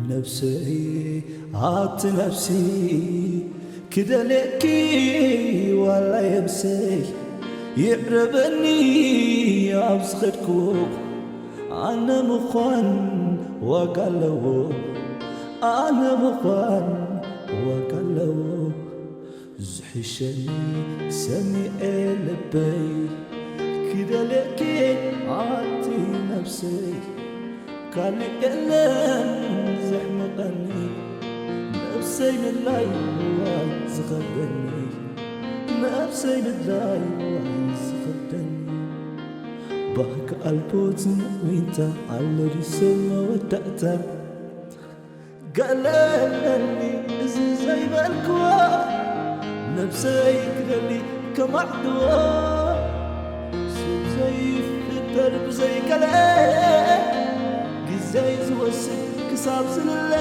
ነብሰይ ኣቲ ነብሲ ክደልየኪ ዋላ የብሰይ ይዕረበኒ ኣብ ዝኸድኩ ኣነ ምዃን ዋጋ ኣለዎ ኣነ ምዃን ዋጋ ኣለዎ ዝሕሸኒ ሰሚዐ ልበይ ክደልየኪ ኣቲ ነብሰይ ካልእ የለን ዘሕምቐኒ ነብሰይ ምድላይ ዋይ ዝኸብደኒ ነብሰይ ምድላይ ዋይ ዝኸብደኒ ባህኪ ኣልቦትን ዊንታ ኣሎ ድዩ ሰብ መወዳእታ ገለለኒ እዚ ዘይበልክዎ ነብሰይ ክደሊ ከማዕድዎ ሰብ ዘይፍጠር ብዘይገለ ግዘይ ዝወስድ ክሳብ ዝልለ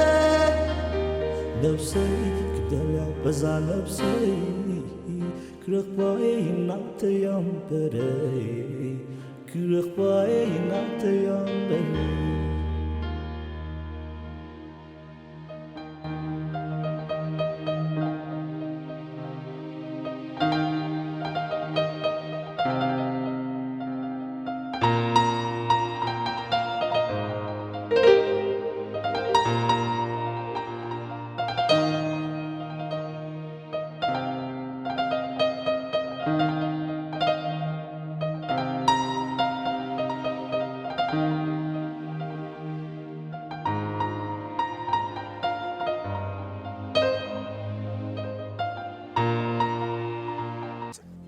ነብሰይ ክደልያ በዛ ነብሰይ ክረኽባይ ናተያ እምበረይ ክረኽባይ ናተያ እምበረይ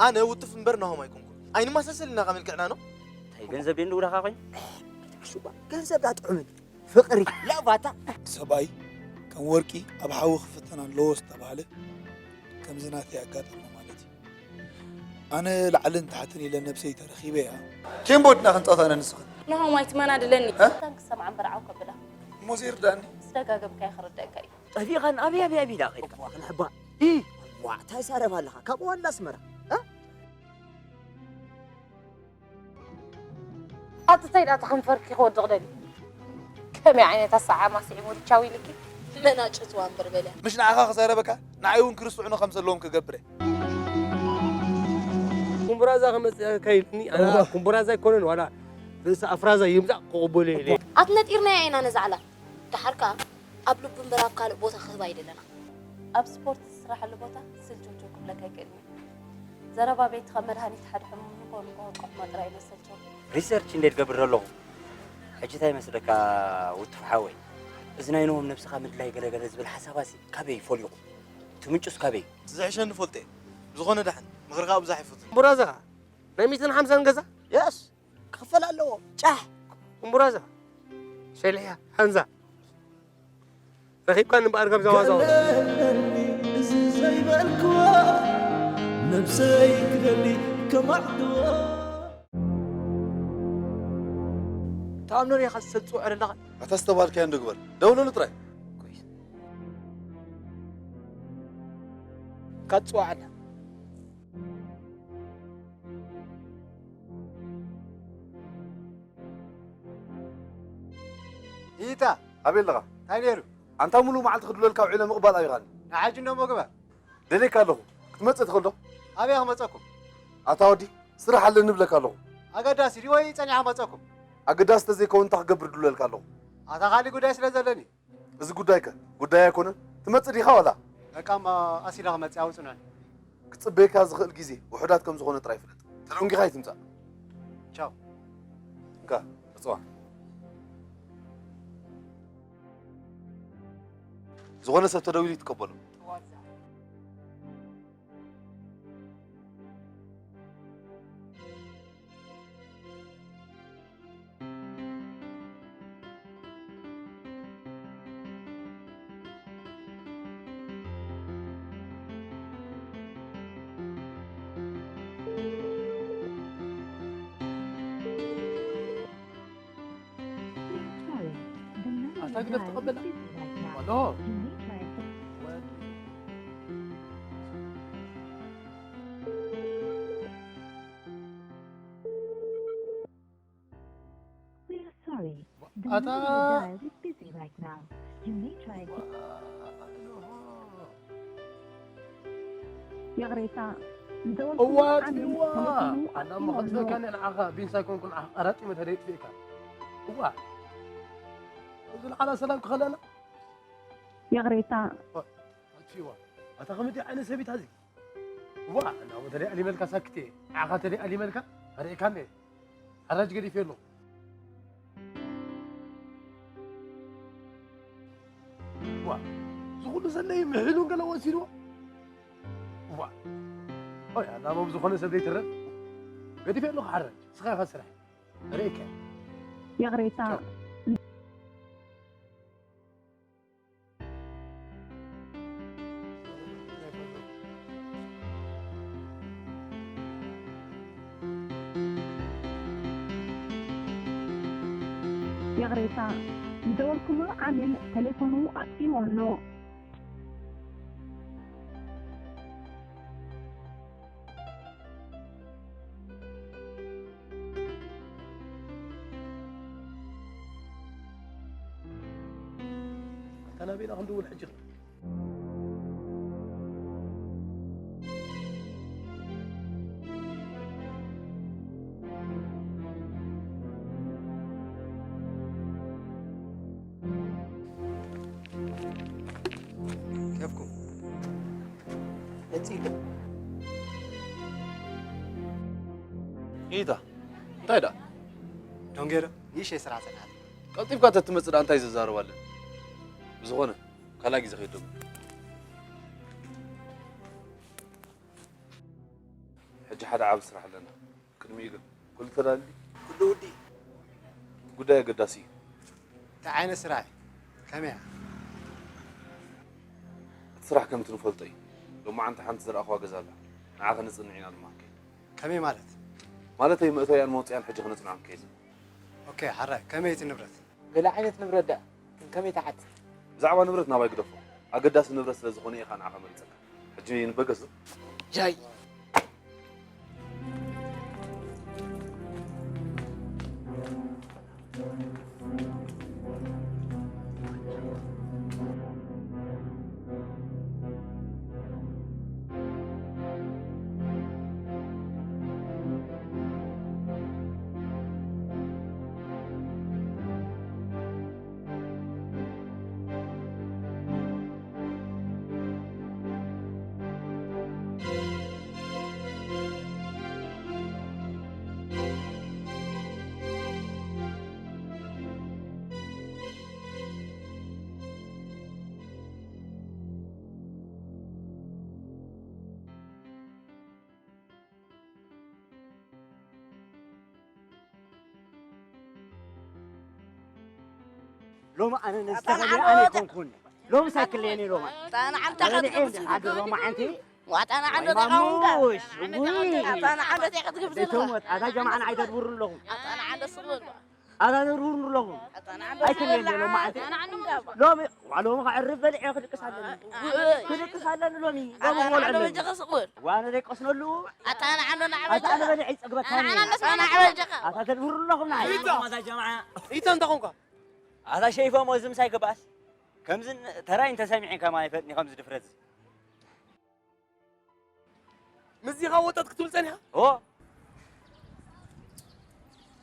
ኣነ ውጥፍ እምበር ናሆም ኣይኮንኩን። ኣይንመሳሰል ኢና ካብ መልክዕና ነው። እንታይ ገንዘብ የንድውዳኻ ኮይኑ? ሽባ ገንዘብ ዳጥዑምን ፍቕሪ ያባታ ሰብኣይ ከም ወርቂ ኣብ ሓዊ ክፍተን ኣለዎ ዝተባህለ ከምዚ ናተይ ኣጋጠመ ማለት እዩ። ኣነ ላዕልን ታሕትን ኢለ ነብሰይ ተረኺበ እያ። ኬምቦድና ክንጻወት ኣነ ንስኽን። ንሆም ኣይትመናድለኒ። እ? ታን ክሰምዓ እምበር ዓው ከብላ። እሞ ዘይርዳእኒ። ዝደጋገምካዮ ክርደአካ እዩ። ጠፊእኻን ኣበይ ኣበይ ኣበይ ኢላ ኸይድካ? እዋ ክንሕባ። እ? እዋ እንታይ ሳረብ ኣለኻ? ካብ ዋላ ኣስመራ። እ? ኣጥተይ ዳታ ከንፈርኪ ክወድቕ ደልዩ። ከመይ ዓይነት ኣሰዓማ ስዒሙ ቻው ኢልኪ? መናጭትዋ እምበር በልያ። ምሽ ንዓኻ ክዛረበካ ንዓይ እውን ክርስዑኑ ከም ዘለዎም ክገብር እየ። ኩምቡራዛ ከመፅእ ከይልኒ ኣነ እዋ። ኩምቡራዛ ኣይኮነን ዋላ ርእሲ ኣፍራዛ ይምፃእ ክቕበሎ ኢለ። ኣትነጢርናያ ኢና ነዛ ዓላ። ደሓር ከኣ ኣብ ልቡ እምበር ኣብ ካልእ ቦታ ክህባ ኣይደለና። ኣብ ስፖርት ዝስራሓሉ ቦታ ስልችውችው ክብለካ ኣይክእልን እዩ። ዘረባ ቤትኻ መድሃኒት ሓደ ሕሙም ንኮ ንኮ ክሕሞ ጥራይ መሰልቸው። ሪሰርች እንዴት ገብር ኣለኹ? ሕጂ እንታይ መስለካ ውትፍ ሓወይ? እዚ ናይ ንሆም ነብስኻ ምድላይ ገለገለ ዝብል ሓሳባሲ ካበይ ፈልዩኹ? እቲ ምንጩስ ካበይ? ዝሕሸኒ ፈልጠ እየ። ብዝኾነ ደሓን፣ ምኽርኻ ብዙሕ ኣይፈቱን። እምቡራዘኻ ናይ ሚእትን ሓምሳን ገዛ? የስ፣ ክኽፈል ኣለዎ። ጫሕ! እምቡራዘኻ ሸሊሕያ፣ ሃንዛ። ረኺብካ እምበኣር ካብ ዛዋዛው። ገለኒ እዚ ዘይበልክዎ፣ ነብሰይ ክደሊ ከማዕድዎ። ትኣምኖ ዲኻ ዝሰብ ትጽውዕ ዘለኻ? ኣታ ዝተባልካዮ እንዶ ግበር። ደውለሉ ጥራይ። ኮይስ። ካትጽዋዓና። ይታ። ኣበይ ኣለኻ? እንታይ ነይሩ? ኣንታ ሙሉእ መዓልቲ ክድውለልካ ውዒለ ምቕባል ኣቢኻኒ። ንሓጂ እንዶ እሞ ግበር። ደልየካ ኣለኹ። ክትመጽእ ትኽእል ዶ? ኣበይ ክመጸኩም? ኣታ ወዲ፣ ስራሕ ኣለኒ እብለካ ኣለኹ። ኣገዳሲ ድዩ ወይ ጸኒሐ ክመጸኩም? ኣገዳሲ ተዘይከውን እንታይ ክገብር ድውለልካ ኣለኹ? ኣታ ካልእ ጉዳይ ስለ ዘለኒ። እዚ ጉዳይከ ጉዳይ ኣይኮነን? ትመጽእ ዲኻ ዋላ? በቃ እሞ ቀስ ኢለ ክመጽእ ኣውጽኖን። ክጽበየካ ዝኽእል ግዜ ውሑዳት ከም ዝኾነ ጥራይ ፍለጥ። ተደንጊኻ ኣይትምጻእ። ቻው። እንካ፣ ዕጽዋ። ዝኾነ ሰብ ተደዊሉ ይትቀበሎ። ኣታ ግደፍ ተቐበላ። Hello. We are sorry. The number you dialed is busy right now. You may try again. ይቕሬታ፣ ዝደወልኩሉ እዋ ዓሚል እዋ ተሌፎኑ ኣና ኣጥፊእዎ ኣሎ። መኸትበካኒ ንዓኻ ቢንሳ ይኮንኩ ንዓኻ ኣራጢመ ተደይ ጥፊእካ እዋ እዚ ለዓላ ሰላም ክኸለና ይቕሬታ። ኣጥፊእዋ ኣታ ከመቲ ዓይነት ሰቢት ኣዚ እዋ እና ተደይ ኣሊመልካ ሳክቴ ንዓኻ ተደይ ኣሊመልካ ኣርእካኒ ሓራጅ ገዲፈ ኣለኹ ዋ ዝኹሉ ዘለይ ምሕሉን ገለ ወሲድዎ ዋ ኦይ ኣናቦም ዝኾነ ሰብ ዘይትረፍ ገዲፈ ኣለኹ ሓራጅ ስኻ ኢኻ ስራሕ ርእከ ይቕሬታ። ይቕሬታ፣ ዝደወልኩሉ ዓሚል ተሌፎኑ ኣጥፊእዎ ኣሎ። ኣታ ናበይ ኢና ክንድውል ሕጂ ከፍኩም ነፂ ኢታ እንታይ ዳ ዶንጌዶ ይሽ የስራ ጸናት ቀልጢፍካ ተትመጽእ ዳ እንታይ ዘዛረባለን ብዝኾነ ካልኣ ግዜ ከይዶም ሕጂ ሓደ ዓብ ስራሕ ኣለና ቅድሚኡ ግን ኩሉ ተዳሊ ኩሉ ውዲ ጉዳይ ኣገዳሲ እዩ እንታይ ዓይነት ስራሕ እዩ ከመያ እቲ ስራሕ ከምቲ ንፈልጦ እዩ ሎማዓንቲ ሓንቲ ዝረኣኽዋ ገዛ ኣላ ንዓ ከነፅንዕ ኢና ድማ ክንከይድ ከመይ ማለት ማለተይ መእተውያን መውፅያን ሕጂ ክነፅንዖም ከይድ ኦኬ ሓራይ ከመይ እቲ ንብረት ገለ ዓይነት ንብረት ደኣ ግን ከመይ ትሓት ብዛዕባ ንብረት ናባይ ግደፎ ኣገዳሲ ንብረት ስለ ዝኾነ ኢኻ ንዓኻ መሪፀካ ሕጂ ንበገስ ዶ ጃይ ሎሚ ኣነ ነዝተኸለ ኣነ ኣይኮንኩን ሎሚ ሳይክለየኒ ሎማ ኣጣና ዓንተ ኣነ ንኤ ከትገብስ ኣደ ሎማ ዓንቲ ዋጣና ዓንደ ማሙሽ ኣጣና ዓንደ ከትገብስ ኣታ ጀማዓና ኣይተድብሩ ኣለኹም ኣጣና ዓንደ ስቕ በል ኣታ ተድብሩ ኣለኹም ኣይክለየኒ ሎማ ዓንቲ ሎሚ ዋሎሚ ከዕርፍ በልዐ ክድቅስ ኣለኒ ክድቅስ ኣለኒ ሎሚ ሎሚ ወልዐለኒ ዋነ ዘይቀስነሉ ኣጣና ዓንደ ኣታ ኣነ በልዐ ይጸግበካኒ ኣጣና ዓንደ ኣታ ተድብሩ ኣለኹም ንዓይ ኢታ እንታይ ኾንካ ኣታ ሸይፎም ወዚ ምሳይ ክባስ ከምዚ ተራይ እንተሰሚዐ ከማ ይፈጥኒ ከምዚ ድፍረት ምስዚኻ ወጠጥ ክትብል ጸኒኻ ኦ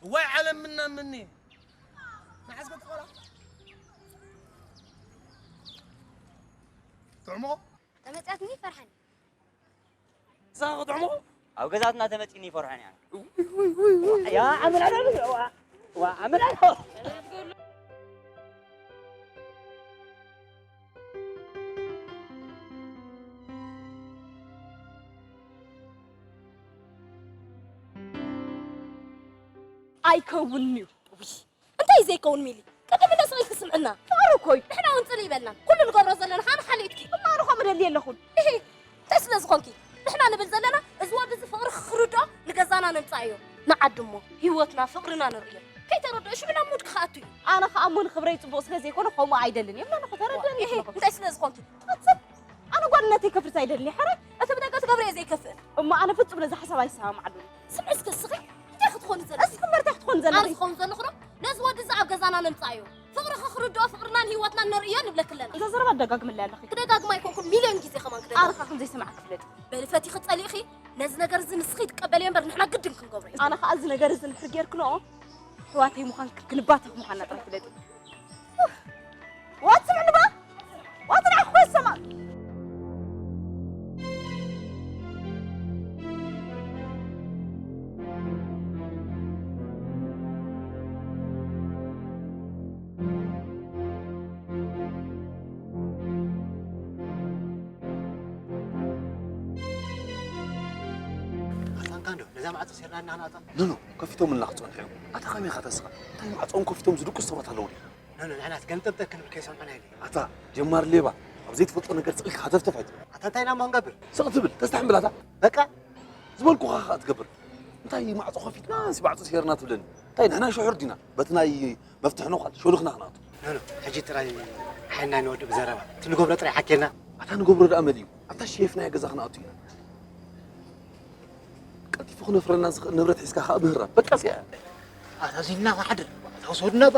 እዋይ ዓለም ምና ምኒ ንሓስበ ተቐላ ጥዕሞ ተመጽኣትኒ ፈርሓኒ ንስኻ ክትጥዕሞ ኣብ ገዛትና ተመጺኒ ይፈርሖን እያ ያ ኣመላላ ዋ ዋ ኣመላላ ኣይከውንን'ዩ እንታይ ዘይከውን ሚሊ ቅድም እንዳ ስቕ ኢልኪ ስምዕና ፍቕሪ እኮ እዩ ንሕና እውን ጽልኢ ይበልናን ኩሉ ንገብሮ ዘለና ከዓ ንሓልእትኪ እማ ኣነ ከምኡ ደልየ ኣለኹን እሂ እንታይ ስለ ዝኾንኪ ንሕና ንብል ዘለና እዚ ወዲ እዚ ፍቕሪ ክርድኦ ንገዛና ነምጽኣዮ ንዓዲ እሞ ህይወትና ፍቕርና ንርእዮ ከይተረድኦ ሽዑ ናብ ሙድ ክኣቱ እዩ። ኣነ ከኣ እሞ ንኽብረይ ጽቡቕ ስለ ዘይኮነ ከምኡ ኣይደልን እየ። እሞ ንኽተረድእኒ እየ እኮ። እንታይ ስለ ዝኾንኩ? ኣነ ጓልነተይ ከፍርስ ኣይደልን እየ። ሕራይ እቲ ብደገ ትገብረ እየ ዘይከፍእ። እሞ ኣነ ፍጹም ነዚ ሓሳብ ኣይሰማማዓሉን። ስምዒ እስከ እስኺ እንታይ ክትኾኒ ዘለኺ? እስኪ እምበር እንታይ ክትኾኒ ዘለኺ? ኣነ ዝኸውን ዘለኹ ዶ? ነዚ ወዲ እዚ ኣብ ገዛና ነምጽኣዮ። ፍቕርኺ ክርድኦ ፍቕርናን ህይወትናን ነርእዮ ንብለኪ ኣለና። እዛ ዘረባ ትደጋግምለይ ኣለኺ። ክደጋግማ ኣይኮንኩን፣ ሚልዮን ግዜ ከማን ክደጋግማ። ኣነ ኸኣ ከም ዘይሰምዓኪ ፍለጢ። በሊ ፈቲኺ ጸሊእኺ ነዚ ነገር እዚ ንስኺ ትቀበልዮ እምበር ንሕና ግድን ክንገብሮ ኢና። ኣነ ኸኣ እዚ ነገር እዚ እንድሕር ጌርክንኦ ኣሕዋተይ ምዃንክን ክንባተኽ ምዃንና ጥራሕ ፍለጢ። ዋት ስምዕኒ በኣ? ዋት ንዓኺ ኮይሰማ? ኣታ እንካንዶ ነዛ ማዕጾ ሴርና እና ናታ። ኖ፣ ኖ፣ ከፊቶምልና ክጸንሑ እዮም። ኣታ ከመይ ኢኻ ተስኻ? እንታይ ማዕጾም ከፊቶም ዝድቅሱ ሰባት ኣለዉ ድዩ? ኖ፣ ኖ፣ ንሕናስ ገምጠምጠም ክንብል ከይሰምዑና ኢለ። ኣታ ጀማሪ ሌባ፣ ኣብ ዘይትፈልጦ ነገር ስቕ ኢልካ ሃተፍተፍ ኣይትበል። ኣታ እንታይ ኢና እሞ ክንገብር? ስቕ ትብል፣ ተስታሕምብል ኣታ። በቃ። ዝበልኩኻ ኸኣ ትገብር። እንታይ ማዕጾ ከፊትና፣ ሲ ማዕጾ ሴርና ትብለኒ? እንታይ ንሕና ሽሑር ዲና? በቲ ናይ መፍትሕ ነዃል ሾልኽና ክንኣቱ። ኖ፣ ኖ፣ ሕጂ ጥራይ ሓይልና ንወድእ ብዘረባ። እቲ ንገብሮ ጥራይ ሓኬልና። ኣታ ንገብሮ ደኣ መሊኡ። ኣታ ሸየፍናዮ ገዛ ክንኣቱ ኢና። ቀልጢፉ ክነፍረና ዝኽእል ንብረት ሒዝካ ከኣ ምህራም። በቃ እዚኣ እያ። ኣታ እዚና ክሓድር። ኣታ ውሰዱና ባ።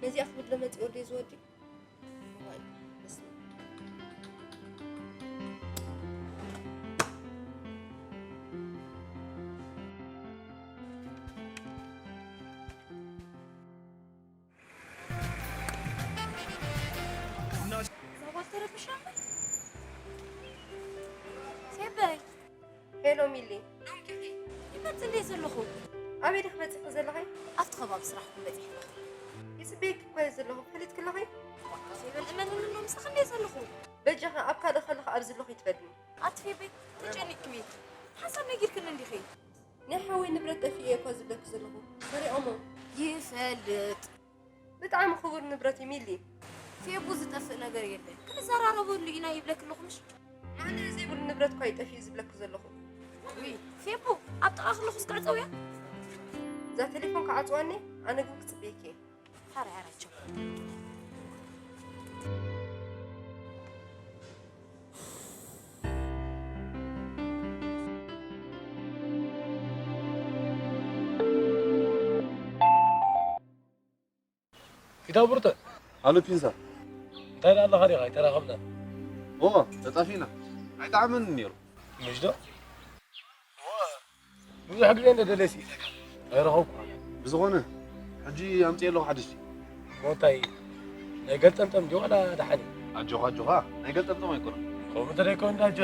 ነዚኣ ክብድሎ መጺኡ ወደይ ዝወዲ። እዋይ፣ በስመ ኣብ። እዛ ጓል ተረቢሻ እምበር። ሴበይ። ሄሎ ሚሊ። ዶም ዲኺ? ይመጽእ እንድየ ዘለኹ። ኣበይ ዲኺ በጺሕኪ ዘለኺ? ኣብቲ ከባቢ ስራሕኩም በጺሐ ኣለኹ። ይጽበየኪ እኮ እየ ዘለኹ። ፈሊጥኪ ኣለኺ? ሴበን እመንኒ እንዶ ምሳኺ እንድየ ዘለኹ። በጃኺ ኣብ ካልእ ከለኹ ኣብዚ ኣለኹ ይትበልኒ። ኣቲ ፌበይ፣ ተጨኒቕኪ እየ። ሓንሳብ ነጊርክኒ እንዲኺ። ናይ ሓወይ ንብረት ጠፊኡ እየ እኳ ዝብለኪ ዘለኹ። ሰሪቖሞ። ይፈልጥ። ብጣዕሚ ክቡር ንብረት እዩ ሚሊ። ፌቡ ዝጠፍእ ነገር የለን። ክንዘራረበሉ ኢና ይብለኪ ኣለኹ ምሽ? ማዕለያ ዘይብሉ ንብረት እኳ እዩ ጠፊኡ ዝብለኪ ዘለኹ። ውይ፣ ፌቡ ኣብ ጥቓ ከለኹስ ክዕጸው እያ? እዛ ቴሌፎን ክዓጽዋ እኔ፣ ኣነ ግን ክጽበየኪ እየ። ሓራይ ሓራይ ቸው። ኢታ ብሩተ፣ ኣሎ ፒንሳ። እንታይ ደኣ ኣለኻ ዲኻ? ኣይተራኸብና። ኦ፣ ተጣፊና። ኣይጠዓመን ነይሩ። ምሽ ዶ? እወ፣ ብዙሕ ግዜ እንደ ደለሲ ኢለካ። ኣይረኸብኩ። ብዝኾነ፣ ሕጂ ኣምፅእ ኣለኹ ሓድሽ። እንታይ? ናይ ገልጠምጠም ድዩ ዋላ ደሓን እዩ? ኣጆኻ፣ ኣጆኻ። ናይ ገልጠምጠም ኣይኮነን። ከምኡ እንተደይኮን ዳጃ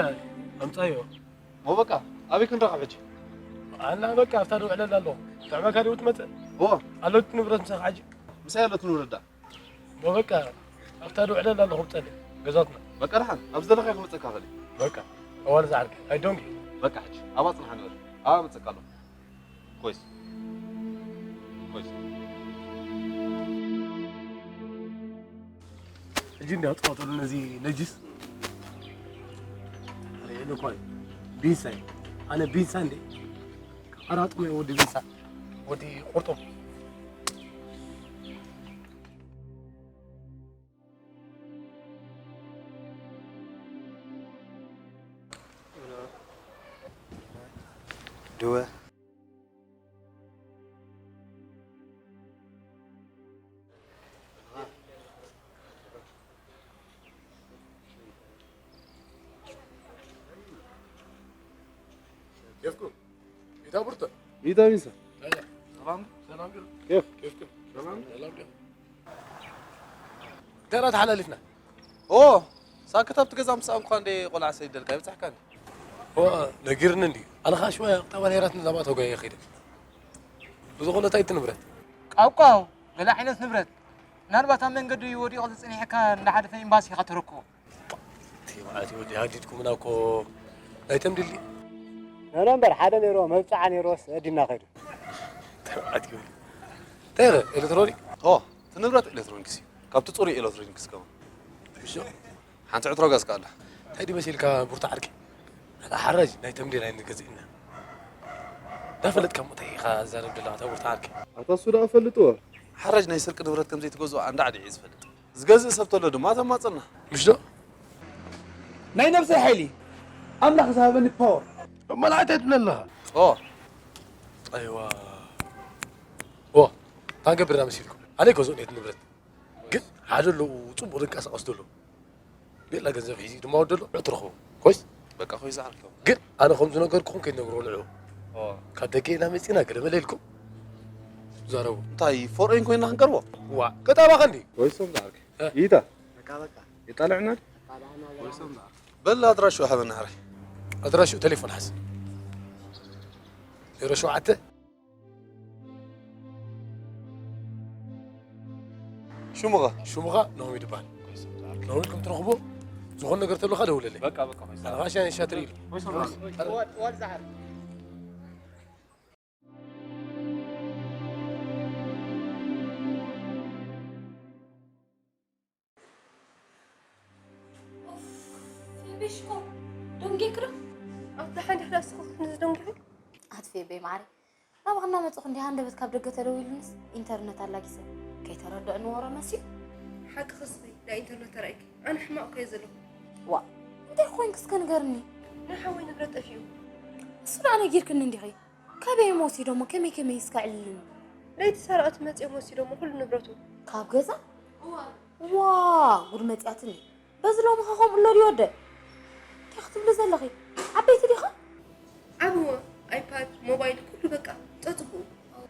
ኣምፃዮ። ሞ በቃ፣ ኣበይ ክንራኸብ ሕጂ? ኣና በቃ፣ ኣብታ ደው ዕለል ኣለኹ። ጥዕመካ ድዩ ትመጽእ? እወ። ኣሎት ንብረት ምሳኻ ሕጂ? ምሳይ ኣሎት ንብረት ደኣ? ሞ በቃ፣ ኣብታ ደው ዕለል ኣለኹ ብጸልእ ገዛትና። በቃ ደሓን፣ ኣብ ዝደለኻዮ ክመጸካ ኸሊ። በቃ፣ ኣዋል ዝዓርከ፣ ኣይዶንጊ። በቃ ሕጂ፣ ኣብኣ ጽንሓ ንበል። ኣብኣ መጸካ ኣለኹ። ኮይስ። ኮይስ። ሕጂ እንዲያ ትቆጠሉ ነዚ ነጅስ። ሪእሉ እኮ እዩ። ቢንሳ እዩ። ኣነ ቢንሳ እንዴ? ኣራጥሞ እዩ ወዲ ቢንሳ። ወዲ ቁርጡም። ድወ። كيفكم؟ إذا برتا. إذا ميسا. هلا. سلام. سلام جل. كيف؟ كيفكم؟ سلام. سلام جل. ترى تحللفنا. ኦ፣ ሳክት ኣብቲ ገዛ ምስ ኣምኳ እንደ ቆልዓ ሰይደልካ ይብጻሕካኒ። ኦ፣ ነጊርኒ እንዲ። ኣነ ኸኣ ሽወያ ቁጠባ ነይራትኒ ናብኣ ተጓየ ኸይደ። ብዝኾነ እንታይ እቲ ንብረት? ቃውቃው፣ ገለ ዓይነት ንብረት። ምናልባት ኣብ መንገዲ ወዲቑ ዝጽኒሐካ እንዳሓለፈ ኤምባሲ ኢኻ ተረክቦ። እቲ መዓት ወዲ ሃዲድኩምና እኮ ናይ ተምድሊ። ነነ እምበር ሓደ ነይርዎ፣ መብጽዓ ነይርዎስ፣ ኣዲና ኸይዱ። ተባዕት ይብል። እንታይ ኸ? ኤሌክትሮኒክ? ኦ፣ እቲ ንብረት ኤሌክትሮኒክስ እዩ። ካብቲ ጽሩይ ኤሌክትሮኒክስ ከማ። እሺ። ሓንቲ ዕትሮ ገዝካ ኣላ። እንታይ ድዩ መሲልካ ቡርታ ዓርኪ? ኣታ ሓራጅ ናይ ተምዴን ኣይንገዝእና። እንዳፈለጥካ እሞ እንታይ ኢኻ ትዛረብ ዘለኻ ኣታ ቡርታ ዓርኪ? ኣታ እሱ ደኣ ፈልጥዎ። ሓራጅ ናይ ስርቂ ንብረት ከም ዘይትገዝኦ ኣንዳ ዓዲ እዩ ዝፈልጥ። ዝገዝእ ሰብ ተሎ ድማ ተማጸና። ምሽ ዶ? ናይ ነብሰይ ሓይሊ ኣምላኽ ዝሃበኒ ፓወር። እሞ ንዓይ እንታይ ትብለኒ ኣለኻ? ኦ። ኣይዋ። ኦ፣ እንታይ ገብርና መሲልኩም? ኣነ ይገዝኦ ነቲ ንብረት። ግን ሓደ ኣለዉ ጽቡቕ ዝንቀሳቐስ ዘሎ። ቤላ ገንዘብ ሒዙ ድማ ወደሎ ንዕትረኽቦ። ኮይስ? በቃ ኮይስ ዓርከው። ግን ኣነ ከም ዝነገርኩኹም ከይትነግርዎ ንዕኡ። ኦ። ካብ ደገ ኢና መጺና ገለ መለ ኢልኩም። ዛረቡ። እንታይ ፎርኦይን ኮይና ክንቀርቦ? ዋ፣ ቀጣባ ኸንዲ። ኮይሶም ዝዓርከ። እ። ይታ። በቃ፣ በቃ። የጣልዕና። በል ኣድራሹ ሃበና ሕራይ። ኣድራሹ ቴሌፎን ሓዝ። ዜሮ ሸውዓተ። ሽሙኻ? ሽሙኻ ናሆም ይድበሃል። ናሆም ኢልኩም ትረኽቦ፣ ዝኾነ ነገር ተሎኻ ደውለለይ። በቃ፣ በቃ፣ ኮይሳ። ኣነ ኸዓ ሻሂ ሻትሪ ኢሉ። ኮይሳ። ኡፍ፣ ፌቤ ሽኮር፣ ደንጊዕኪ ዶ? ኣታ ሓንቲ ክላስ ትኹን ንዝደንግዑ? ኣቲ ፌቤ ማዕረ፣ ናባኺ እናመጻኹ እንዲያ ሃንደበት ካብ ደገ ተደዊሉንስ ኢንተርነት ኣላጊሰ። ከይተረድእኒ ወረ መሲሉ። ሓቅኺ እስኺ፣ ናይ ኢንተርነት ተራእይኪ። ኣነ ሕማቕ እኮ እየ ዘለኹ። ዋእ፣ እንታይ ኮይንኪ እስከ ንገርኒ? ናይ ሓወይ ንብረት ጠፊኡ። እሱ ደኣ ነጊርክኒ እንዲኺ። ካበይ እዮም ወሲዶሞ? ከመይ ከመይ እስከ ኣዕልልኒ። ለይቲ ሰረቕቲ መጺኦም ወሲዶሞ ኩሉ ንብረቱ። ካብ ገዛ? እዋ፣ ጉድ መጺኣትኒ። በዚ ሎሚ ኸ ከምኡ ኣሎ ድዩ ወደ? እንታይ ክትብሊ ዘለኺ? ዓበይቲ ዲኻ? ዓብዎ፣ ኣይፓድ፣ ሞባይል፣ ኩሉ በቃ፣ ጸጽብኡ።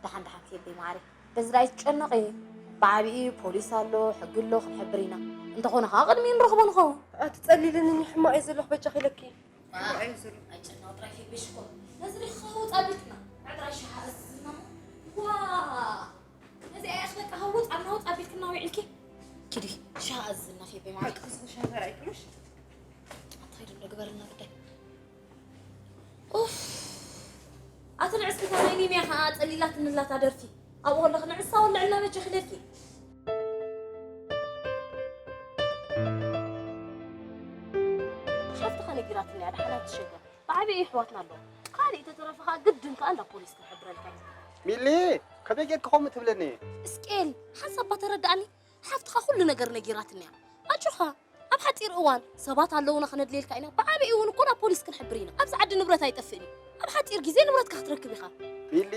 ደሓን ደሓን ፌቤ ማዕረይ። በዚ ደኣ ኣይትጨነቒ። ብዓቢኡ ፖሊስ ኣሎ፣ ሕጊ ኣሎ፣ ክንሕብር ኢና። እንተኾነ ኸኣ ቅድሚኡ ንረኽቦ ንኸውን። ኣቲ ጸሊልኒ፣ ሕማቕ እየ ዘለኹ፣ በጃኺ ኢለኪ። ኣይ፣ ኣይጨነቕ ጥራይ ፊልሚ ሽኮር። ነዚ ሪኽ ክውፅ ኣቢልክና። ዕጥራይ ሻሃ ኣዝዝና እሞ። ዋ! ነዚ ኣያሽ በቃ ህውፅ ኣብና ውፅ ኣቢልክና ውዒልኪ። ኪዲ፣ ሻሃ ኣዝዝና ፊልሚ ማለት። ሓቂ ክስኩ ሻሃ ተራእይክምሽ? ኣትኸይዱ እንዶ ግበርልና ግዳይ። ኡፍ! ኣቲ ንዕስቲ ከማይ ኒምያ ኸዓ ጸሊላትኒ ኣላ እታ ደርፊ። ኣብኡ ከለኺ ንዕሳ ወልዕልና በጃኺ ኢለኪ። ሓፍትኻ ነጊራትኒ እያ፣ ደሓን ኣይትሸገር። ብዓቢኡ የሕዋትና ኣለዋ። ካሊእ ተተረፈ ኸኣ ግድን ከኣ እንዳ ፖሊስ ክንሕብረልካ ኢና። ሚሊ፣ ከመይ ጌርኪ ከምኡ ትብለኒ? እስቄል፣ ሓንሳብ እባ ተረድኣኒ። ሓፍትኻ ኩሉ ነገር ነጊራትኒ እያ። ኣጆኻ፣ ኣብ ሓጺር እዋን ሰባት ኣለዉና ከነድልየልካ ኢና። ብዓቢኡ እውን እኮ ናብ ፖሊስ ክንሕብር ኢና። ኣብዚ ዓዲ ንብረት ኣይጠፍእን እዩ። ኣብ ሓጺር ግዜ ንብረትካ ክትረክብ ኢኻ። ሚሊ፣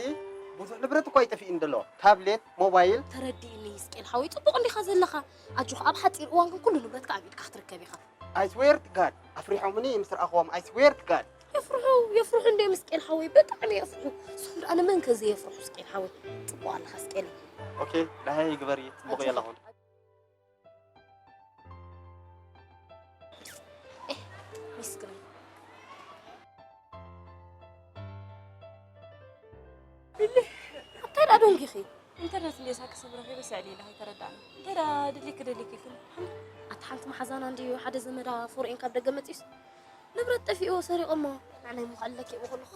ብዙሕ ንብረት እኮ ኣይጠፍእን ዘሎ። ታብሌት፣ ሞባይል። ተረዲእኒ፣ ስቄል ሓወይ፣ ጽቡቕ እንዲኻ ዘለኻ። ኣጆኻ፣ ኣብ ሓጺር እዋን ግን ኩሉ ንብረትካ ኣብ ኢድካ ክትርከብ ኢኻ። I swear to God፣ ኣፍሪሖምኒ ምስ ረኣኽዎም፣ I swear to God። የፍርሑ፣ የፍርሑ እንዴ ምስቄል ሓወይ፣ ብጣዕሚ የፍርሑ። እሶም ደኣ ንመን ከ ዘየፍርሑ ስቄል ሓወይ? ጽቡቕ ኣለኻ ስቄል። ኦኬ፣ ደሃይ ግበሪ፣ ጽቡቕ እየ ኣለኹ። ኤህ፣ ሚስክናይ። እንታይ ደኣ ደንጊኺ? ኢንተርነት እንድየ ሳክስ ረኺበ ስዕል ኢለ ኣይተረዳእኒ። እንታይ ደኣ ደሊኪ ደሊኪ ኢልክኒ? ኣቲ ሓንቲ መሓዛና እንድዩ ሓደ ዘመዳ ፎርኤን ካብ ደገ መጺኡስ ንብረት ጠፊእዎ ሰሪቖሞ። ንዓይ ምዃን ለኪ ይብኹልኻ።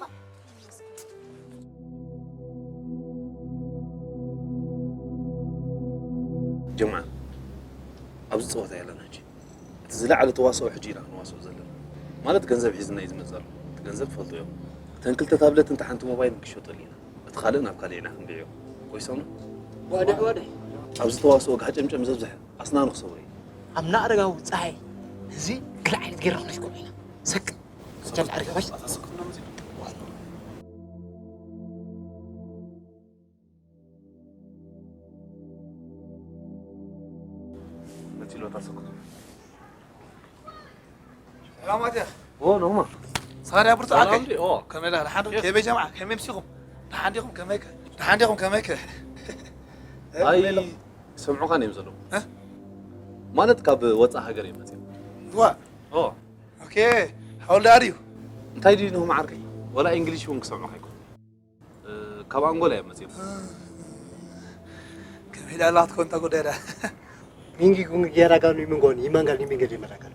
ጀምዓ፣ ኣብዚ ጸወታ የለን ሕጂ። እቲ ዝለዓለ ተዋስኦ ሕጂ ኢና ክንዋስኦ ዘለና። ማለት ገንዘብ ሒዝና እዩ ዝመጽእ ዘሎ። እቲ ገንዘብ ትፈልጡ ኢኹም። እተን ክልተ ታብለትን እታ ሓንቲ ሞባይልን ክሸጠሉ ኢና። እቲ ካልእ ናብ ካልእ ኢና ክንብዕዮ። ወይሶም ነው? ዋድሕ ዋድሕ። ኣብዚ ተዋስኦ ጋሕጨምጨም ዘብዝሐ ኣስናኑ ክሰብሮ እዩ። ኣብ ናቕረጋዊ ጸሓይ እዚ ክልተ ዓይነት ጌርና ክንሽኮር ኢና። ሰክ ስጀል ዓርኪ ኸሽ ነቲ ሎታ ሰኩት። ሰላማት ኢኻ? ኦ ኖማ። ሳርያ ብርቱ ዓርከይ። ሰላም ኦ። ከመይ ኢላ? ደሓን ዶ? ከመይ ጀምዓ? ከመይ ምሲኹም? ደሓን ዲኹም? ከመይከ? ደሓን ዲኹም? ከመይከ? ኣይ ሰምዑኻን እዮም ዘለዉ። እ? ማለት ካብ ወፃእ ሃገር እዮም መፅኦም። ዋ ኦ ኦኬ። How old are you? እንታይ ድዩ ንኹም ዓርከይ? ወላ እንግሊሽ እውን ክሰምዑኻ ኣይኮኑ። ካብ ኣንጎላ እዮም መፅኦም። ከመይ ኢላ ኣላ ክትኮን እታ ጉዳይ ደኣ? Mingi gungi giara ganu imungon imanga limingeri marakan.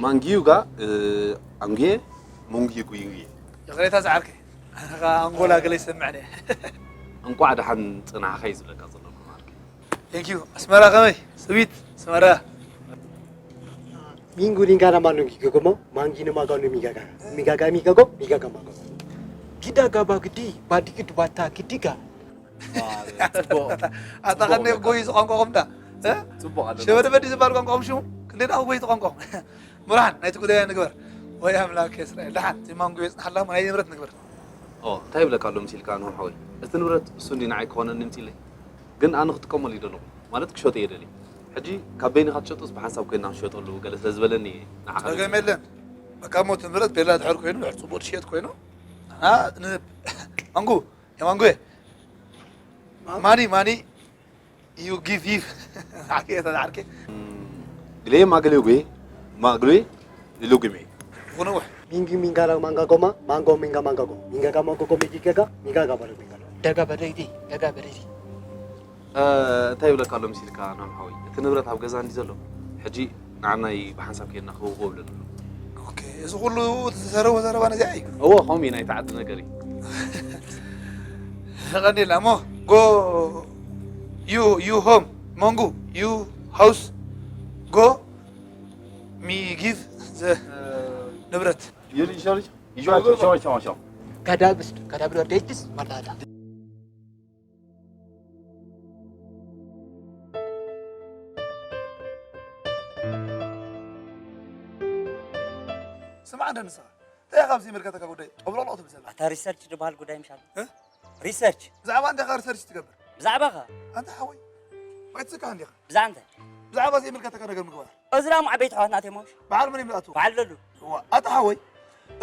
ማንጊዩ ጋ ኣንጉየ ሞንጊ ጉይንጉየ። ይቕሬታ ዝዓርከይ፣ ኣነ ኸኣ ኣንጎላ ገለ ይሰምዕኒ። እንቋዕ ደሓን ፅናሕኻ እዩ ዝብለካ ዘለኹ ዓርከይ። Thank you። ኣስመራ ከመይ? ስዊት ኣስመራ። Mingu lingana manu gigomo mangi no maganu migaga. Migaga migago migaga mago. Gida gaba gidi badigi dubata gidiga. ኣታ ከነ ጎይ ዝቋንቋኹም ዳ እ? ፅቡቅ ኣሎ። ሸበደበዲ ዝበሃል ቋንቋኹም ሽሙ ክንደይ ደኣ ጎይ ቋንቋኹም። ምርሓን ናይቲ ጉዳይ ንግበር። ወይ ኣምላክ እስራኤል ደሓን እቲ ማንጎ የፅናሓላ ናይ ንብረት ንግበር። ኦ እንታይ ይብለካ ኣሎ ምስ ኢልካ ንሆም ሓወይ፣ እቲ ንብረት እሱ እንዲ ንዓይ ክኾነኒ ምፂለይ፣ ግን ኣነ ክጥቀመሉ ይደለኹ ማለት ክሸጦ እየ ደሊ። ሕጂ ካብ በይንኻ ትሸጦስ ብሓንሳብ ኮይና ክንሸጠሉ ገለ ስለ ዝበለኒ ንዓኻ ጸገም የለን። በቃ እሞ እቲ ንብረት ቤላ ድሕር ኮይኑ ድሕር ፅቡቅ ትሽየጥ ኮይኑ ንህብ። ማንጉ የማንጉ ማኒ ማኒ ዩ ጊቭ ሂቭ ዓርኬ እታ ዓርኬ ግሌ ማግሌ ጉ ማግሌ ልጉሜ ይኹን ነውሕ Mingi mingara manga goma mango minga manga go. Minga ga mango go migi gaga migaga baro mingara. ደጋ በደይዲ ደጋ በደይዲ። እንታይ ይብለካ ኣሎ ምስ ኢልካ ናም ሓወይ፣ እቲ ንብረት ኣብ ገዛ እንዲ ዘሎ ሕጂ ንዓናይ ብሓንሳብ ከይድና ክህቦ ብለና ኣሎ። ኦኬ፣ እዚ ኩሉ ዝተዘረቦ ዘረባ ነዚኣ እዩ። እዎ ከምኡ እዩ፣ ናይቲ ዓዲ ነገር እዩ። ቀኒልና እሞ ጎ ዩ ዩ ሆም መንጉ ዩ ሃውስ ጎ ሚ ጊቭ ዘ ንብረት ይልሻልሽ ይሻዋሻዋሻዋሻ ከዳብስ ከዳብዶ ደይትስ መላዳ ስማዕ እንደ ንስኻ እንታይ ኢኻ ኣብዚ ይምልከተካ ጉዳይ ጠብሎቕሎቕ ትብል ዘላ ኣታ ሪሰርች ዝበሃል ጉዳይ ምሻል እ? ሪሰርች ብዛዕባ እንታይ ኢኻ ሪሰርች ትገብር ብዛዕባኻ ኣንታ ሓወይ ኣይትስካሕ እንዲኻ ብዛዕባ እንታይ ብዛዕባ ዘይምልከተካ ነገር ምግባር እዚኦም ዓበይቲ ኣሕዋትና ቴሞሽ በዓል መን ይብልኣቱ በዓል ደሉ እዋ ኣታ ሓወይ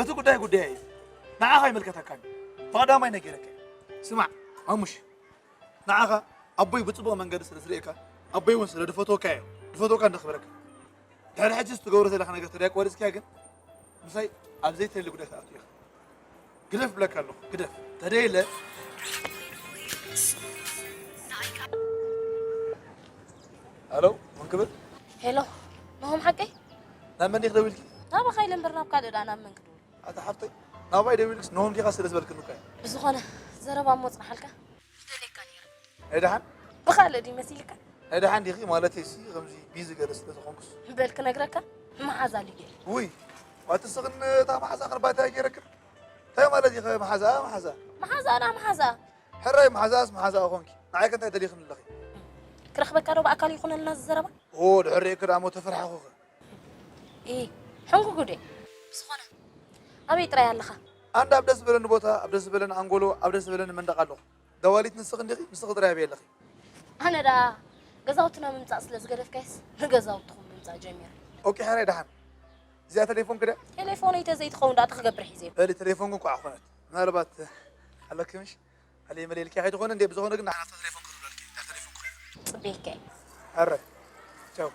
እቲ ጉዳይ ጉዳይ እዩ ንዓኻ ይምልከተካን እዩ ተቐዳማይ ነጊረካ እየ ስማዕ ኣሙሽ ንዓኻ ኣቦይ ብፅቡቕ መንገዲ ስለ ዝርእየካ ኣቦይ እውን ስለ ድፈትወካ እየ ድፈትወካ እንዳኽብረካ ድሕሪ ሕጂ ዝትገብሮ ዘለካ ነገር ተዳይ ቆሪፅካያ ግን ምሳይ ኣብ ዘይተሊ ጉዳይ ትኣቱ ኢኻ ግደፍ ብለካ ኣለኹ ግደፍ ተደይለ ኣሎ መን ክብል ሄሎ፣ ናሆም ሓቀይ? ናብ መን ዲኽ ደዊልኪ ናባኻ ኢለ እምበር ናብ ካልእ ደኣ ናብ መን ክድውል? ኣታ ሓፍተይ ናባይ ደዊልክስ ነሆም ዲኻ ስለ ዝበልክኒ እኮ እየ ብዝኾነ ዘረባ እሞ ጽናሓልካ። ይደልየካ ነይረ። ናይ ደሓን ብኻልእ ድዩ መሲልካ? ናይ ደሓን ዲኺ ማለተይ ሲ ከምዚ ቢዚ ገለ ስለ ዝኾንኩስ በል ክነግረካ መሓዛ ልየ። ውይ ዋትስኽን እታ መሓዛ ክንባታ ገይረክን እንታይ ማለት ኢኸ መሓዛ መሓዛ መሓዛና መሓዛ ሕራይ መሓዛስ መሓዛ ኾንኪ ንዓይ ከ እንታይ ደሊኽን ኣለኺ ክረኽበካ ዶ ብኣካል ይኹነልና እዚ ዘረባ? ኦ ድሕር ርእየኪ ደኣ እሞ ተፈርሓኹኸ ኢ ሕንጉ ጉዴ ብዝኾነ ኣበይ ጥራይ ኣለኻ? ኣንዳ ኣብ ደስ ዝበለኒ ቦታ ኣብ ደስ ዝበለኒ ኣንጎሎ ኣብ ደስ ዝበለኒ መንደቕ ኣለኹ ደዋሊት ንስኺ እንዲኺ ንስኺ ጥራይ ኣበይ ኣለኺ ኣነ ደኣ ገዛውትና ምምጻእ ስለ ዝገደፍካይስ ንገዛውትኹም ምምጻእ ጀሚር። ኦኬ፣ ሕራይ ደሓን። እዚኣ ቴሌፎን ክደ? ቴሌፎነይ ተዘይትኸውን ዳኣ እንታይ ክገብር ሒዘዮ? በሊ፣ ቴሌፎን እኳ ኣይኮነት። ምናልባት ኣለኪ ምሽ? ኣለ መለልኪ ኣይትኾን እንዴ? ብዝኾነ ግን ንሓናፍታ ቴሌፎን ክርብለልኪ። እታ ቴሌፎን ክርብለልኪ። ጽቤከ። ኣረ። ቻው።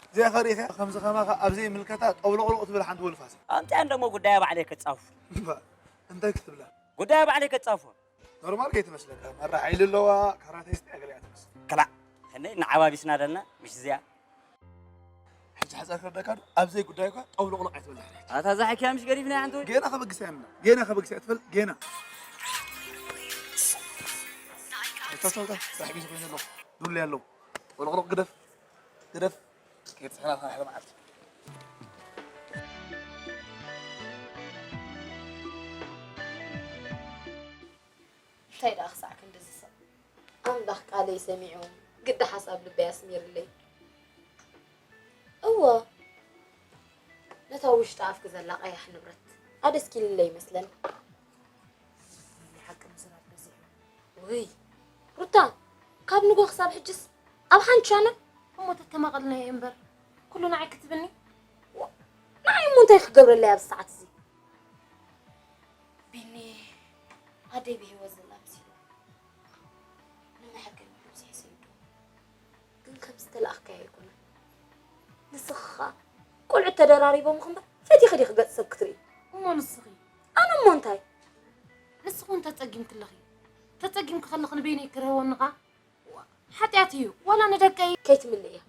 እዚኣ ኸሪእኻ ከምዚ ከማኻ ኣብ ዘይምልከታ ጠብሎቕሎቕ ትብል ሓንቲ ወልፋስ። ኣምፅያ እንደሞ ጉዳያ ባዕለይ ከጻፉ። እምባ፣ እንታይ ክትብላ? ጉዳያ ባዕለይ ከጻፉ። ኖርማል ከይትመስለካ። መራ ሓይሊ ኣለዋ፣ ካራቴስት እያ ገሊኣ ትመስል። ክላእ፣ ከነይ እናዓባቢስና ደልና፣ ምሽ እዚኣ። ሕጂ ሓፃር ክረዳካ ዶ? ኣብ ዘይጉዳይ እኳ ጠብሎቕሎቕ ኣይትበል። ኣታ እዛ ሓኪያ ምሽ ገዲፍና ሓንቲ ወይ? ጌና ከበግሳ ኢና። ጌና ከበግሳ እያ ትበል፣ ጌና። ተው፣ ተው፣ ተው፣ ስራሕ ቢዚ ኮይኑ ኣለኹ። ዱላ ኣለዉ። ጠብሎቕሎቕ ግደፍ፣ ግደፍ። ከየብፅሐና ኸዓ ሓደ መዓልቲ። እንታይ ደኣ ክሳዕ ክንድዚ ሰብ? ኣምላኽ ቃለይ ሰሚዑ፣ ግዲ ሓሳብ ልበይ ኣስሚርለይ። እወ፣ ነታ ውሽጢ ኣፍኪ ዘላ ቀያሕ ንብረት ኣደስኪልለይ ይመስለኒ። ናይ ሓቂ ምዝራብ በዚሑ። ውይ፣ ሩታ፣ ካብ ንጎ ክሳብ ሕጅስ ኣብ ሓንቲ ቻነል? እሞ ተተማቐልናዮ እምበር፣ ኩሉ ንዓይ ክትብኒ? ዋ፣ ንዓይ እሞ እንታይ ክገብረለይ ኣብዚ ሰዓት እዚ? ቢኒ፣ ኣደይ ብህይወት ዘላ መሲሉ። ንመሐከሚ ብዙሕ ሰይዱ። ግን ከም ዝተላእኽካዮ ኣይኮነን። ንስኺ ኸኣ ቆልዑት ተደራሪቦምኺ እምበር፣ ፈቲኺ ዲኺ ገጽ ሰብ ክትርኢ? እሞ ንስኺ? ኣነ እሞ እንታይ? ንስኺ እውን ተጸጊምኪ ኣለኺ። ተጸጊምኪ ከለኺ ንበይነይ ክርህወኒ ኸኣ? ዋ፣ ሓጢኣት እዩ። ዋላ ንደቀይ ከይትምልእያ።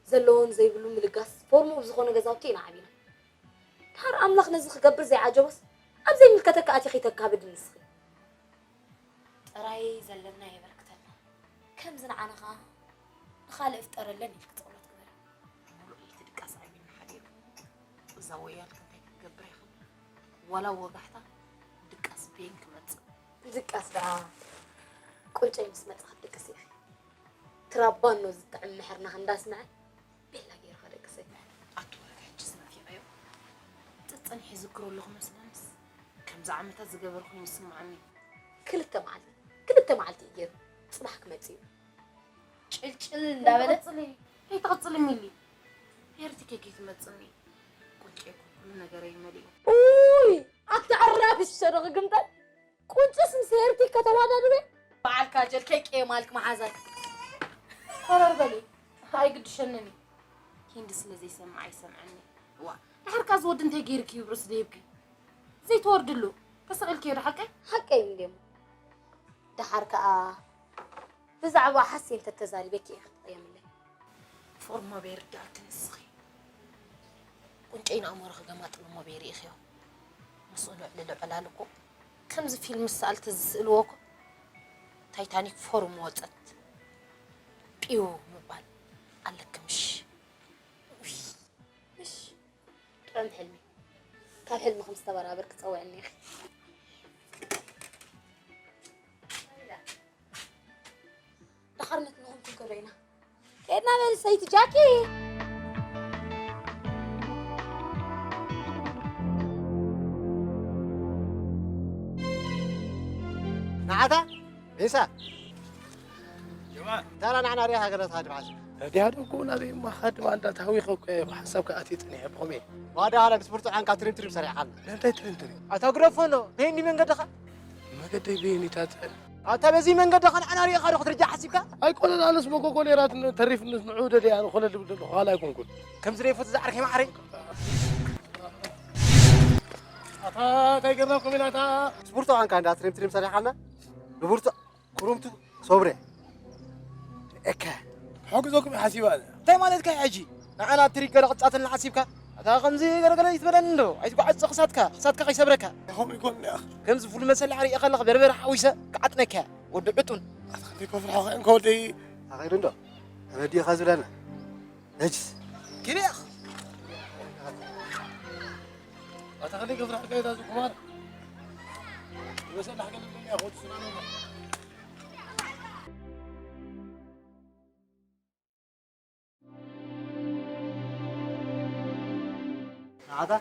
ዘለዎን ዘይብሉ ምልጋስ ፎርሞ ብዝኾነ ገዛውቲ ኢና ዓቢና። ድሓር ኣምላኽ ነዚ ክገብር ዘይዓጀቦስ፣ ኣብ ዘይምልከተካ ኣቲኺ ተካብዲ ንስኺ። ጥራይ ዘለና የበርክተልና። ከምዚ ንዓና ኸኣ ንኻልእ ፍጠረለን ኢልኪ ጸሎት ግበሪ። ሙሉእ ለይቲ ድቃስ ዓቢና ሓዲሩ። እዛ ወያል ከ እንታይ ክትገብር ኢኻ? ዋላ ወጋሕታ ድቃስ በይን ክመጽእ። ድቃስ ደኣ ቁንጨይ ምስ መጻ ክትድቅስ ኢኺ። ትራባኖ ዝጥዕም ምሕርና እንዳስምዐ ቤላ ገይርኻ ደቅሰይ። ኣቶ ወረደ ሕጂ ዝነፊቐዮ። ጸጸኒሐ ይዝክሮ ኣለኹ መስለንስ። ከምዚ ዓመታት ዝገበረ ኮይኑ ይስምዓኒ። ክልተ መዓልቲ፣ ክልተ መዓልቲ እዩ ገይሩ። ጽባሕ ክመጽእ እዩ። ጭልጭል እንዳበለ። ኣይትቕጽሊ፣ ኣይትቕጽሊ ሚሊ። ሄርቲ ኬክ ትመጽኒ። ቁንጨ እኮ ኩሉ ነገረይ መሊኡ። ኡይ፣ ኣታ ዕራፊ ሸረኺ ግምጠል። ቁንጭስ ምስ ሄርቲ ከተዋዳድሪ? በዓል ካጀል ከይቀየማልክ መሓዛይ። ኮረር በሊ፣ ኣይግድሸንን እዩ። ሂንዲ ስለ ዘይሰምዕ ኣይሰምዐኒ። ዋ፣ ድሓር ከኣ እዚ ወዲ እንታይ ገይርኪ እዩ ርእሱ ደይብኪ? ዘይትወርድሉ፣ ተሰቒልኪ ዶ ሓቀይ? ሓቀይ እንድዮም። ድሓር ከኣ ብዛዕባ ሓሴን ተተዛሪበኪ ኢኺ ክትቕየምለይ። ፎርሞ ቤር ዳኣ ክንስኺ። ቁንጨይ ንኣእምሮኺ ገማጥል እሞ ቤሪ ኢኽዮ። ምስኡ ልዕሊ ልዕላል እኮ ከምዚ ፊልም ሰኣልቲ ዝስእልዎ እኮ ታይታኒክ ፎርም ወጸት ጲው ምባል ኣለኪ ምሽ? ውይ፣ ምሽ ጥዑም ሕልሚ። ካብ ሕልሚ ከም ዝተበራበር ክጸውዐኒ ኢኺ። ደሓር ነቲ ንኹም ክንከዶ ኢና። ከድና በል ሰይቲ ጃኪ። ንዓታ ሜሳ። ጀማ። ታራ ንዓና ሪኢኻ ገለ ትሃድም ሓሲብ። ረዲያ ዶ እኮ ናበይ እማ ኻድ ባንዳ ታዊኸ እኮ እየ ሓሳብ ከኣትየ ጸኒሐ ብኸመይ? ዋዳ ሃላ ምስ ብርቱዓን ካብ ትሪም ትሪም ሰሪሕኻና። እንታይ ትሪም ትሪም? ኣታ ግረፎ ኣሎ። በየኒ መንገድኻ? መገደይ በየኒታት። ኣታ በዚ መንገድኻ ንዓና ሪኢኻ ዶ ክትርጃ ሓሲብካ? ኣይኮነን፣ ኣነስ መጎጎ ነይራት ተሪፍንስ ንዑ ደልያ ንኾነ ልብል ዘለኹ፣ ካልእ ኣይኮንኩን። ከምዚ ደይፈቱ ዝዓርከይ ማዕረይ። ኣታ እንታይ ገርናኩም ኢና ኣታ? ብርቱዓንካ እንዳ ትሪም ትሪም ሰሪሓልና። ብብርቱ ክሩምቱ ሶብሬ። እከ። ሓግዞኩም ሓሲባ ኣለ። እንታይ ማለትካ እዩ ሕጂ? ንዓና ትሪክ ገለ ቅጻተልና ሓሲብካ? ኣታ ከምዚ ገለገለ ይትበለኒ እንዶ። ኣይትጓዓዝ ክሳትካ፣ ክሳትካ ከይሰብረካ። ከምኡ ይኮን እያ። ከምዚ ፍሉይ መሰል ሓሪኤ ከለኽ በርበረ ሓዊሰ ክዓጥነካ እያ። ወዲ ዕጡን። ኣታ ክንደይ ከፍርሖ ከ እንኮ ወደይ። ኣኸይዱ እንዶ። ረዲኻ ዝብለና። ነጅስ። ኪድያ። ኣታ ክንደይ ከፍርሖ ከ እዛ ዝኩማር። ይወሰድ ሓገል ምን ያኾት ስናኑ። ንዓታ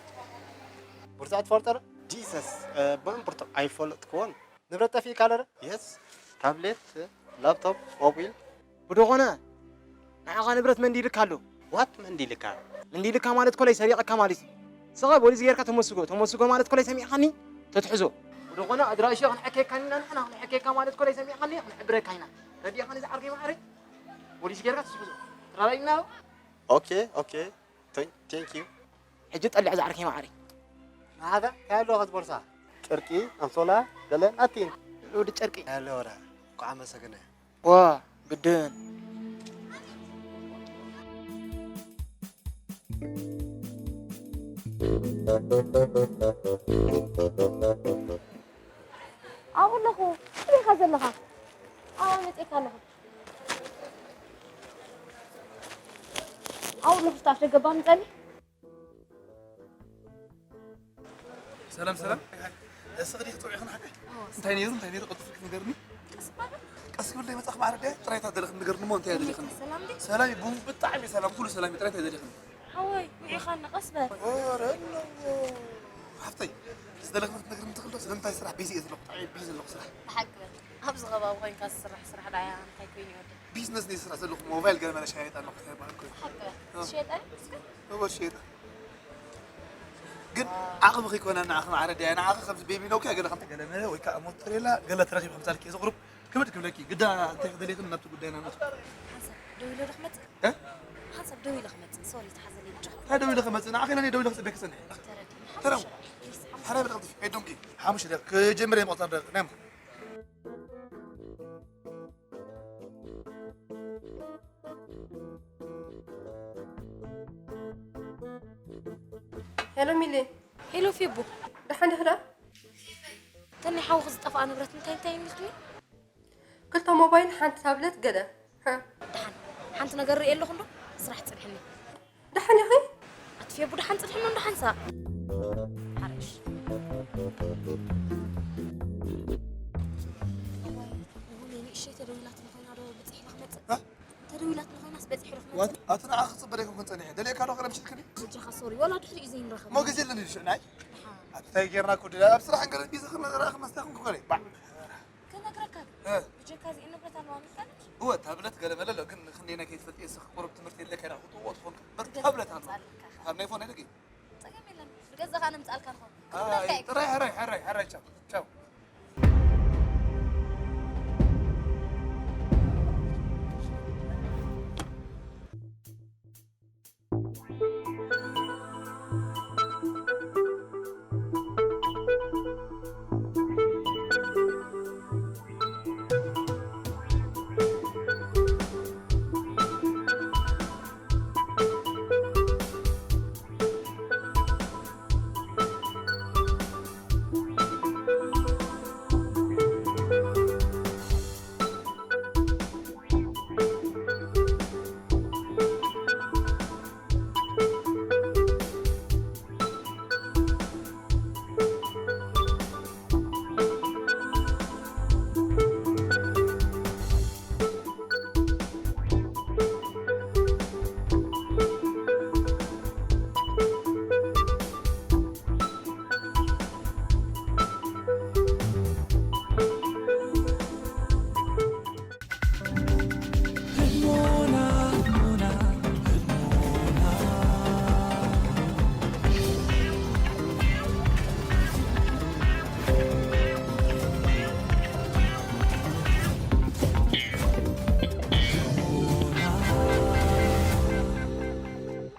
ብርቱዕ ትፈልጦ ዶ? ጂሰስ፣ እ፣ በን ብርቱዕ ኣይፈለጥክዎን። ንብረት ጠፊእካ ኣሎ ዶ? የስ። ታብሌት፣ ላፕቶፕ፣ ሞቢል። ብደኾነ ንዓኻ ንብረት መንዲልካ ኣሎ። ዋት መንዲልካ? መንዲልካ ማለት ኮለይ ሰሪቐካ ማለት እዩ። ስቐ ፖሊስ ጌርካ ተመስጎ፣ ተመስጎ ማለት ኮለይ ሰሚዕካኒ ተትሕዞ። ብደኾነ ኣድራሻ ክንሕከካ ኢና ንሕና፣ ክንሕከካ ማለት ኮለይ ሰሚዕካኒ ክንሕብረካ ኢና። ረዲእኻኒ ዝዓርከይ ማዕረይ? ፖሊስ ጌርካ ተትሕዞ። ተራዳኢና ዶ? ኦኬ፣ ኦኬ። ቴንክ ዩ። ሕጂ ጠልዕ ዝዓርከይ ማዕረይ። ንዓኻ እንታይ ኣለዎ ከዚ ቦርሳ? ጨርቂ፣ ኣንሶላ፣ ገለ ናቲን። ውድ ጨርቂ። ኣለዎ ዳ። እንኳዕ ኣመሰገነ። ዋ፣ ግድን። ኣብኡ ኣለኹ። ኣበይ ኢኻ ዘለኻ? ኣብኣ መጺኤካ ኣለኹ። ኣብኡ ኣለኹ፣ ኣፍ ደገ እባ ምጸኒ። ሰላም፣ ሰላም። እስኺ ዲኺ ጥዑይ ኢኽን ሓቀይ? እንታይ ነይሩ፣ እንታይ ነይሩ? ቀልጢፍኪ ንገርኒ። ቀስ በል። ቀስ ክብል ዘይመጻእኺ ማዕረ ድያ? ጥራይ እታ ዘለኽኒ ንገርኒ እሞ እንታይ እያ ደሊኽኒ? ሰላም ድዩ? ሰላም እዩ፣ ቡ-፣ ብጣዕሚ ሰላም፣ ኩሉ ሰላም እዩ። ጥራይ እንታይ ደሊኽኒ? ሓወይ፣ ውዒኻኒ፣ ቀስ በል። ኧረ ኣለዎ። ሓፍተይ፣ ዝደለኽኒ ክትነግርኒ ትኽእሊ ዶ? ስለምንታይ ስራሕ ቢዚ እየ ዘለኹ፣ ብጣዕሚ ቢዚ ዘለኹ ስራሕ። ብሓቂ በል። ኣብዚ ከባቢ ኮይንካ ዝስራሕ ስራሕ ደኣ እንታይ ኮይኑ ይወደድ? ቢዝነስ ናይ ስራሕ ዘለኹ፣ ሞባይል ገለ መለ ሸያይጥ ኣለኹ፣ እንታይ ይበሃል ኮይኑ። ብሓቂ በል። እ። ትሸየጥ ኣይ? እስከ? እወ፣ ትሸየጥ። ግን ዓቕሚ ከይኮነ ንዓኺ ማዕረ ድያ? ንዓኺ ከምዚ ቤቢ ኖኪያ ገለ ከም ገለ መለ ወይ ከዓ ሞቶሬላ ገለ ተረኺቡ ከምዚ ኣልኪ ዘቕርብ ክብድ ክብለኪ። ግዳ እንታይ ክደልየክን ናብቲ ጉዳይና ንእቶ። ሓንሳብ ደው ኢለ ዶ ክመጽእ? እ? ሓንሳብ ደው ኢለ ክመጽእ። ሶሪ፣ ተሓዘለይ ብቻ። እንታይ ደው ኢለ ክመጽእ? ንዓኺ ኢለ እየ ደው ኢለ ክጽበየኪ ጸኒሐ። ተረዲእኒ። ተረው። ሓሙሽ፣ ፕሊዝ፣ ሓሙሽ። ሓራይ በጣም ጥፊ። ሄይ፣ ዶንኪ። ሓሙሽ ደቂቕ ክጅምር እየ መቕጻር ደቂቕ። ናይ ምዃን። ሄሎ ሚሊ። ሄሎ ፌቡ። ደሓን ዲኺ ደኣ? እተን ናይ ሓውኺ ዝጠፍኣ ንብረት እንታይ እንታይ እኒኽኒ? ክልተ ሞባይል፣ ሓንቲ ታብለት፣ ገለ። ሃ። ደሓን ሓንቲ ነገር ርእየ ኣለኹ እንዶ፣ ስራሕ ጽንሕኒ። ደሓን ኢኺ? ኣቲ ፌቡ፣ ደሓን ጽንሕኒ እንዶ ሓንሳእ። ሓረሽ። እዋይ፣ ንእሽተይ ተደዊላትኒ ኮይና ዶ በጺሕና ክመጽእ? ሃ? ተደዊላትኒ ኮይናስ በጺሑ ዶ ክመጽእ? ዋት፣ ኣቲ ንዓኺ ክጽበ ደይኮንኩን ጸኒሐ። ደልየካ ዶ ቀደም ሽልክኒ? በጃኻ ሶሪ፣ ዋላ ድሕሪኡ ዘይንራኸብ። እሞ ግዜ ኣለኒ ድሽ ናይ? ደሓን። ኣቲ እንታይ ጌርና እኮ ድኣ ኣብ ስራሕ እንገለ ቢዚ ክነራኸብ መስታኹም ክኾነ። ባዕ። ክነግረካ እ። ብጀካ እዚኤን ንብረት ኣለዋ ሚካል? እወ፣ ታብለት ገለ መለ ኣሎ፣ ግን ክንደየናይ ከይትፈልጥ እየ፣ ስኽ ቁሩብ ትምህርቲ የድለካ ኢና፣ ክትእዎ ትኾንካ። በር ትገዝእ ታብለት ኣሎ። ትምጻእ ኣለካ ኢኻ። ኣብ ናይ ፎን ኣይደገ? ጸገም የለን። ብገዛኻ ንምጻልካ ንኾን። ኣይ፣ ክነግረካ እየ። ጥራይ ሕራይ፣ ሕራይ፣ ሕራይ፣ ቻው።